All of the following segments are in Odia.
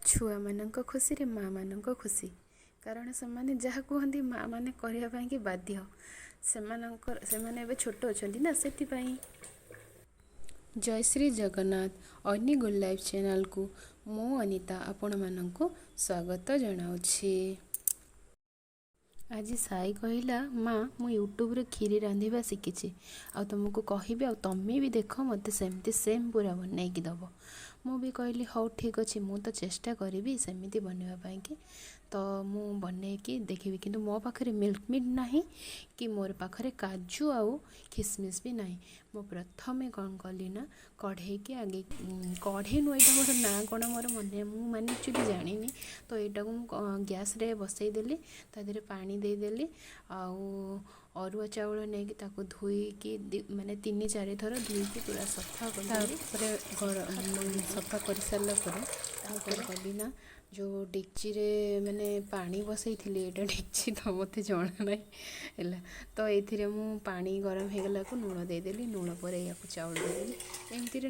ଛୁଆମାନଙ୍କ ଖୁସିରେ ମାଆମାନଙ୍କ ଖୁସି, କାରଣ ସେମାନେ ଯାହା କୁହନ୍ତି ମାଆମାନେ କରିବା ପାଇଁକି ବାଧ୍ୟ। ସେମାନଙ୍କର ସେମାନେ ଏବେ ଛୋଟ ଅଛନ୍ତି ନା, ସେଥିପାଇଁ। ଜୟ ଶ୍ରୀ ଜଗନ୍ନାଥ। ଅନି ଗୁଡ୍ ଲାଇଫ୍ ଚ୍ୟାନେଲ୍କୁ ମୁଁ ଅନିତା ଆପଣମାନଙ୍କୁ ସ୍ୱାଗତ ଜଣାଉଛି। ଆଜି ସାଇ କହିଲା, ମା ମୁଁ ୟୁଟ୍ୟୁବରେ କ୍ଷୀରି ରାନ୍ଧିବା ଶିଖିଛି ଆଉ ତୁମକୁ କହିବି, ଆଉ ତୁମେ ବି ଦେଖ, ମୋତେ ସେମିତି ସେମ୍ ପୁରା ବନେଇକି ଦେବ। ମୁଁ ବି କହିଲି, ହଉ ଠିକ୍ ଅଛି, ମୁଁ ତ ଚେଷ୍ଟା କରିବି ସେମିତି ବନେଇବା ପାଇଁକି, ତ ମୁଁ ବନେଇକି ଦେଖିବି। କିନ୍ତୁ ମୋ ପାଖରେ ମିଲ୍କ ମେଡ଼୍ ନାହିଁ କି ମୋର ପାଖରେ କାଜୁ ଆଉ ଖିସମିସ୍ ବି ନାହିଁ। ମୁଁ ପ୍ରଥମେ କ'ଣ କଲି ନା, କଢ଼େଇକି ଆଗେ, କଢ଼େଇ ନୁହେଁ, ଏଇଟା ମୋର ନାଁ କ'ଣ ମୋର ମନେ, ମୁଁ ମାନେ ଆକ୍ଚୁଆଲି ଜାଣିନି। ତ ଏଇଟାକୁ ମୁଁ ଗ୍ୟାସ୍ରେ ବସେଇଦେଲି, ତା ଦେହରେ ପାଣି ଦେଇଦେଲି ଆଉ ଅରୁଆ ଚାଉଳ ନେଇକି ତାକୁ ଧୋଇକି, ମାନେ 3-4 ଥର ଧୋଇକି ପୁରା ସଫା କରିଦେଲି। ତାପରେ ସଫା କରିସାରିଲା ପରେ ମୁଁ କ'ଣ କଲି ନା, ଯେଉଁ ଡେକ୍ଚିରେ ମାନେ ପାଣି ବସେଇଥିଲି, ଏଇଟା ଡେକ୍ଚି ତ ମୋତେ ଜଣା ନାହିଁ ହେଲା, ତ ଏଇଥିରେ ମୁଁ ପାଣି ଗରମ ହେଇଗଲାକୁ ଲୁଣ ଦେଇଦେଲି। ଲୁଣ ପରେ ୟାକୁ ଚାଉଳ ଦେଇଦେଲି। ଏମିତିରେ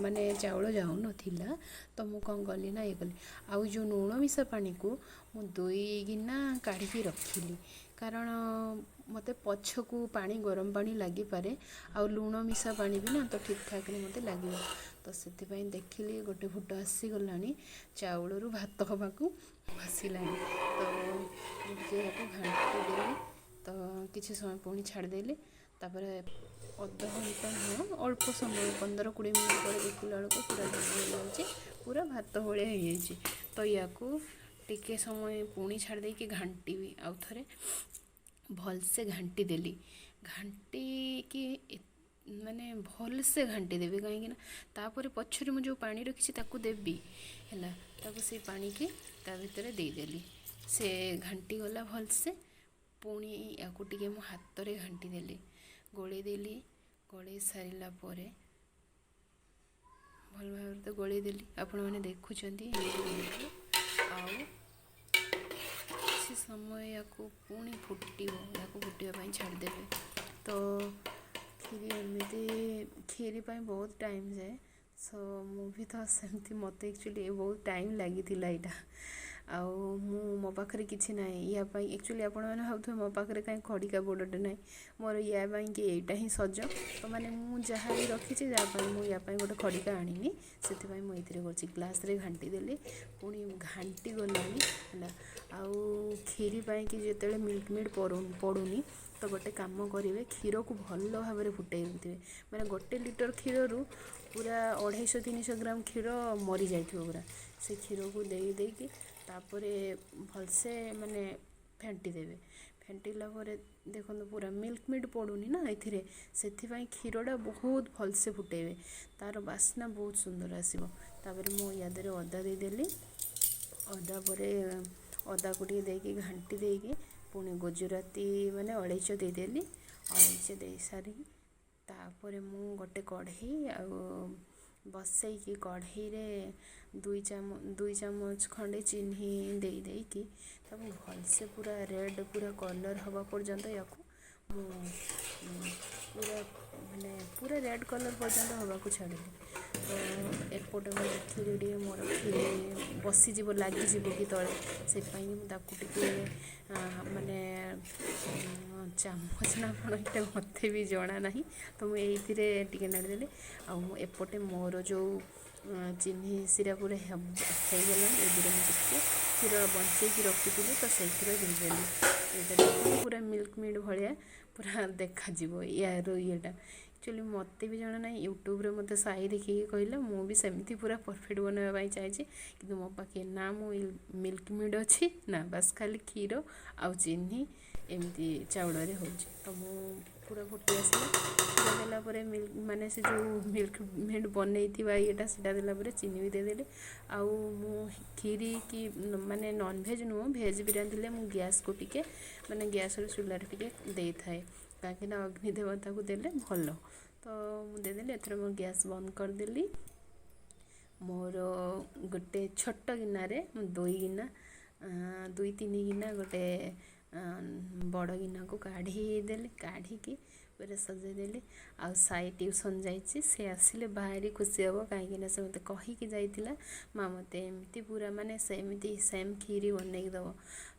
ମାନେ ଚାଉଳ ଯାଉନଥିଲା, ତ ମୁଁ କ'ଣ କଲି ନା ଇଏ କଲି। ଆଉ ଯେଉଁ ଲୁଣ ମିଶା ପାଣିକୁ ମୁଁ 2 ଗିନା କାଢ଼ିକି ରଖିଲି, କାରଣ ମୋତେ ପଛକୁ ପାଣି ଗରମ ପାଣି ଲାଗିପାରେ ଆଉ ଲୁଣ ମିଶା ପାଣି ବି ନା, ତ ଠିକ୍ ଠାକ୍ରେ ମୋତେ ଲାଗିବ। ତ ସେଥିପାଇଁ ଦେଖିଲି ଗୋଟେ ଫୁଟ ଆସିଗଲାଣି, ଚାଉଳରୁ ଭାତ ହେବାକୁ ବସିଲାଣି, ତ ମୁଁ ଟିକେ ଏହାକୁ ଘାଣ୍ଟି ଦେଲି। ତ କିଛି ସମୟ ପୁଣି ଛାଡ଼ିଦେଲି। ତାପରେ ଅଧଘଣ୍ଟା ନୁହଁ, ଅଳ୍ପ ସମୟ, 15-20 ମିନିଟ୍ ପରେ ଦେଖିଲା ବେଳକୁ ପୁରା ହେଇଯାଉଛି, ପୁରା ଭାତ ଭଳିଆ ହେଇଯାଇଛି। ତ ୟାକୁ ଟିକେ ସମୟ ପୁଣି ଛାଡ଼ି ଦେଇକି ଘାଣ୍ଟିବି, ଆଉ ଥରେ ଭଲସେ ଘାଣ୍ଟି ଦେଲି। ଘାଣ୍ଟିକି ମାନେ ଭଲସେ ଘାଣ୍ଟି ଦେବି, କାହିଁକିନା ତାପରେ ପଛରେ ମୁଁ ଯେଉଁ ପାଣି ରଖିଛି ତାକୁ ଦେବି ହେଲା। ତାକୁ ସେଇ ପାଣିକି ତା ଭିତରେ ଦେଇଦେଲି, ସେ ଘାଣ୍ଟି ଗଲା ଭଲସେ। ପୁଣି ୟାକୁ ଟିକେ ମୁଁ ହାତରେ ଘାଣ୍ଟି ଦେଲି, ଗୋଳେଇ ଦେଲି। ଗୋଳେଇ ସାରିଲା ପରେ ଭଲ ଭାବରେ ତ ଗୋଳେଇ ଦେଲି, ଆପଣମାନେ ଦେଖୁଛନ୍ତି। ଆଉ କିଛି ସମୟ ୟାକୁ ପୁଣି ଫୁଟିବ, ୟାକୁ ଫୁଟିବା ପାଇଁ ଛାଡ଼ିଦେବେ। ତ କ୍ଷୀରି ଏମିତି କ୍ଷୀରି ପାଇଁ ବହୁତ ଟାଇମ୍ ଯାଏ। ସୋ ମୁଁ ବି ତ ସେମିତି, ମୋତେ ଆକ୍ଚୁଆଲି ବହୁତ ଟାଇମ୍ ଲାଗିଥିଲା ଏଇଟା। ଆଉ ମୁଁ ମୋ ପାଖରେ କିଛି ନାହିଁ ୟା ପାଇଁ। ଆକ୍ଚୁଆଲି ଆପଣମାନେ ଭାବୁଥିବେ ମୋ ପାଖରେ କାହିଁ ଖଡ଼ିକା ବଡ଼ଟେ ନାହିଁ। ମୋର ୟା ପାଇଁକି ଏଇଟା ହିଁ ସଜ। ତ ମାନେ ମୁଁ ଯାହା ବି ରଖିଛି ଯାହା ପାଇଁ, ମୁଁ ୟା ପାଇଁ ଗୋଟେ ଖଡ଼ିକା ଆଣିନି, ସେଥିପାଇଁ ମୁଁ ଏଇଥିରେ କରୁଛି। ଗ୍ଲାସ୍ରେ ଘାଣ୍ଟି ଦେଲି, ପୁଣି ଘାଣ୍ଟି ଗଲାଣି ହେଲା। ଆଉ କ୍ଷୀରି ପାଇଁକି ଯେତେବେଳେ ମିଲ୍କ ମେଡ଼୍ ପଡ଼ୁନି, ତ ଗୋଟେ କାମ କରିବେ, କ୍ଷୀରକୁ ଭଲ ଭାବରେ ଫୁଟେଇ ଦେଉଥିବେ। ମାନେ 1 ଲିଟର କ୍ଷୀରରୁ ପୁରା 250-300 ଗ୍ରାମ କ୍ଷୀର ମରିଯାଇଥିବ ପୁରା। ସେ କ୍ଷୀରକୁ ଦେଇ ଦେଇକି ତାପରେ ଭଲସେ ମାନେ ଫେଣ୍ଟି ଦେବେ। ଫେଣ୍ଟିଲା ପରେ ଦେଖନ୍ତୁ ପୁରା ମିଲ୍କ ମେଡ଼୍ ପଡ଼ୁନି ନା ଏଥିରେ, ସେଥିପାଇଁ କ୍ଷୀରଟା ବହୁତ ଭଲସେ ଫୁଟେଇବେ, ତା'ର ବାସ୍ନା ବହୁତ ସୁନ୍ଦର ଆସିବ। ତାପରେ ମୁଁ ୟା ଦେହରେ ଅଦା ଦେଇଦେଲି। ଅଦା ପରେ ଅଦାକୁ ଟିକେ ଦେଇକି ଘାଣ୍ଟି ଦେଇକି ପୁଣି ଗୁଜୁରାତି ମାନେ ଅଳେଇଚ ଦେଇଦେଲି। ଅଳେଇଚ ଦେଇ ସାରିକି ତାପରେ ମୁଁ ଗୋଟେ କଢ଼େଇ ଆଉ ବସେଇକି କଢ଼େଇରେ 2 ଚାମଚ ଖଣ୍ଡେ ଚିନି ଦେଇ ଦେଇକି ତାକୁ ଭଲସେ ପୁରା ରେଡ଼୍ ପୁରା କଲର୍ ହେବା ପର୍ଯ୍ୟନ୍ତ ୟାକୁ ମୁଁ ପୁରା ମାନେ ପୁରା ରେଡ଼୍ କଲର୍ ପର୍ଯ୍ୟନ୍ତ ହେବାକୁ ଛାଡ଼ିଲି। ତ ଏପଟେ ମୁଁ ଦେଖିଲି ଟିକେ ମୋର କ୍ଷୀରି ବସିଯିବ, ଲାଗିଯିବ କି ତଳେ, ସେଥିପାଇଁ ମୁଁ ତାକୁ ଟିକେ ମାନେ ଚାମଚ ନା କ'ଣ ଏଇଟା ମୋତେ ବି ଜଣା ନାହିଁ, ତ ମୁଁ ଏଇଥିରେ ଟିକେ ନାଡ଼ିଦେଲି। ଆଉ ମୁଁ ଏପଟେ ମୋର ଯେଉଁ ଚିନି ଶିରା ପୁରା ହେଇଗଲାଣି, ଏଥିରେ ମୁଁ ଟିକେ କ୍ଷୀର ବଞ୍ଚେଇକି ରଖିଥିଲି, ତ ସେଇ କ୍ଷୀର ଦେଇଦେଲି। ଏଇଟା ଦେଖନ୍ତୁ ପୁରା ମିଲ୍କ ମେଡ଼୍ ଭଳିଆ ପୁରା ଦେଖାଯିବ ୟାର ଇଏଟା। ଆକ୍ଚୁଆଲି ମୋତେ ବି ଜଣା ନାହିଁ, ୟୁଟ୍ୟୁବରେ ମୋତେ ସାଇ ଦେଖିକି କହିଲା। ମୁଁ ବି ସେମିତି ପୁରା ପରଫେକ୍ଟ ବନେଇବା ପାଇଁ ଚାହିଁଛି, କିନ୍ତୁ ମୋ ପାଖେ ନା ମୁଁ ମିଲ୍କ ମେଡ଼୍ ଅଛି ନା, ବାସ୍ ଖାଲି କ୍ଷୀର ଆଉ ଚିନି ଏମିତି ଚାଉଳରେ ହେଉଛି। ତ ମୁଁ ପୁରା ଫୁଟି ଆସିଲା, କ୍ଷୀର ଦେଲା ପରେ ମିଲ୍କ ମାନେ ସେ ଯେଉଁ ମିଲ୍କ ମେଡ଼୍ ବନେଇଥିବା ଇଏଟା ସେଇଟା ଦେଲା ପରେ ଚିନି ବି ଦେଇଦେଲି। ଆଉ ମୁଁ କ୍ଷୀରି କି ମାନେ ନନଭେଜ୍ ନୁହଁ, ଭେଜ୍ ବି ରାନ୍ଧିଲେ ମୁଁ ଗ୍ୟାସ୍କୁ ଟିକେ ମାନେ ଗ୍ୟାସ୍ର ଚୁଲାରେ ଟିକେ ଦେଇଥାଏ, କାହିଁକିନା ଅଗ୍ନି ଦେବତାକୁ ଦେଲେ ଭଲ। ତ ମୁଁ ଦେଇଦେଲି। ଏଥର ମୁଁ ଗ୍ୟାସ୍ ବନ୍ଦ କରିଦେଲି। ମୋର ଗୋଟେ ଛୋଟ ଗିନାରେ ମୁଁ 2 ଗିନା, 2-3 ଗିନା ଗୋଟେ ବଡ଼ ଗିନାକୁ କାଢ଼ି ଦେଲି। କାଢ଼ିକି ଉପରେ ସଜେଇଦେଲି। ଆଉ ସାଇ ଟ୍ୟୁସନ୍ ଯାଇଛି, ସେ ଆସିଲେ ଭାରି ଖୁସି ହେବ, କାହିଁକିନା ସେ ମୋତେ କହିକି ଯାଇଥିଲା, ମା ମୋତେ ଏମିତି ପୁରା ମାନେ ସେମିତି ସେମ୍ କ୍ଷୀରି ବନେଇକି ଦେବ।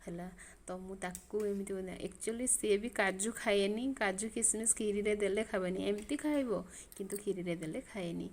ହେଲା ତ, ମୁଁ ତାକୁ ଏମିତି ବନାଏ। ଆକ୍ଚୁଆଲି ସିଏ ବି କାଜୁ ଖାଏନି। କାଜୁ କିସମିସ୍ କ୍ଷୀରିରେ ଦେଲେ ଖାଇବନି, ଏମିତି ଖାଇବ କିନ୍ତୁ କ୍ଷୀରିରେ ଦେଲେ ଖାଏନି।